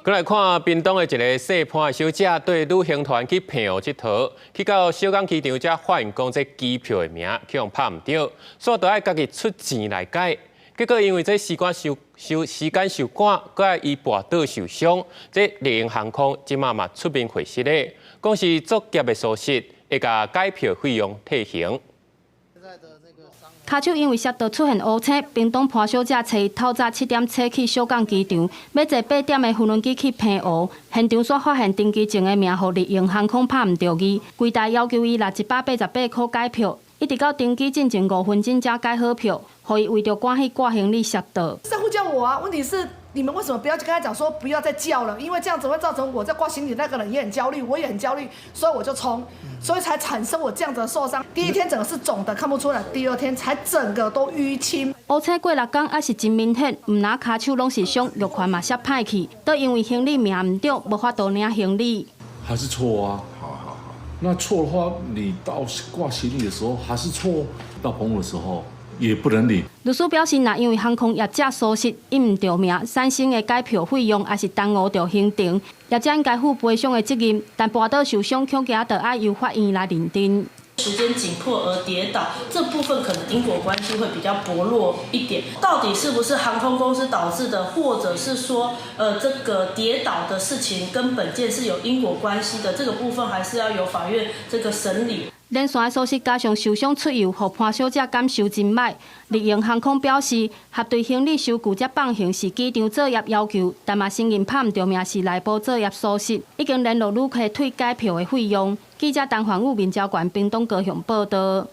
閣來看屏東的一个姓潘的小姐，綴旅行團去澎湖𨑨迌，去到小港機場才發現講這機票的名去予拍毋著，所以著愛家己出錢來改。結果因為這時間傷傷時間傷趕，閣愛伊跋倒受傷，這麗鷹航空這馬嘛出面回釋咧，講是作業的疏失，會共改票費用退還。跤手因為摔倒出現烏青，屏東潘小姐初一透早7點坐去小港機場，欲坐8點的飛輪機去澎湖。現場煞發現登機證的名予麗鷹航空拍毋著字，櫃台要求伊688塊改票，一直到登機進前5分鐘才改好票，予伊為著趕去掛行李摔倒。在呼叫我啊！問題是你們為什麼不要跟他講說不要再叫了？因為這樣子會造成我在掛行李那個人也很焦慮，我也很焦慮，所以我就衝，所以才產生我這樣子的受傷。第一天整個是腫的，看不出來；第二天才整個都淤青。烏青過6工猶是真明顯，毋但跤手攏是傷，藥環嘛摔歹去，都因為行李名毋對，無法度領行李。還是錯啊！好好好。那錯的話，你到掛行李的時候還是錯，到澎湖的時候也不能領。律師表示，若因為航空業者疏失印毋著名，產生的改票費用抑是耽誤著行程，業者應該負賠償的責任。但跋倒受傷，恐驚著愛由法院來認定。時間緊迫而跌倒，這部分可能因果關係會比較薄弱一點。到底是不是航空公司導致的，或者是說，這個跌倒的事情跟本件是有因果關係的，這個部分還是要由法院這個審理。連線的疏失加上受傷出遊，予潘小姐感受真䆀。麗鷹航空表示，核對行李收據才放行是機場作業要求，但嘛承認拍毋著名是內部作業疏失，已經聯絡旅客退改票的費用。記者陳環宇、民交館屏東高雄報道。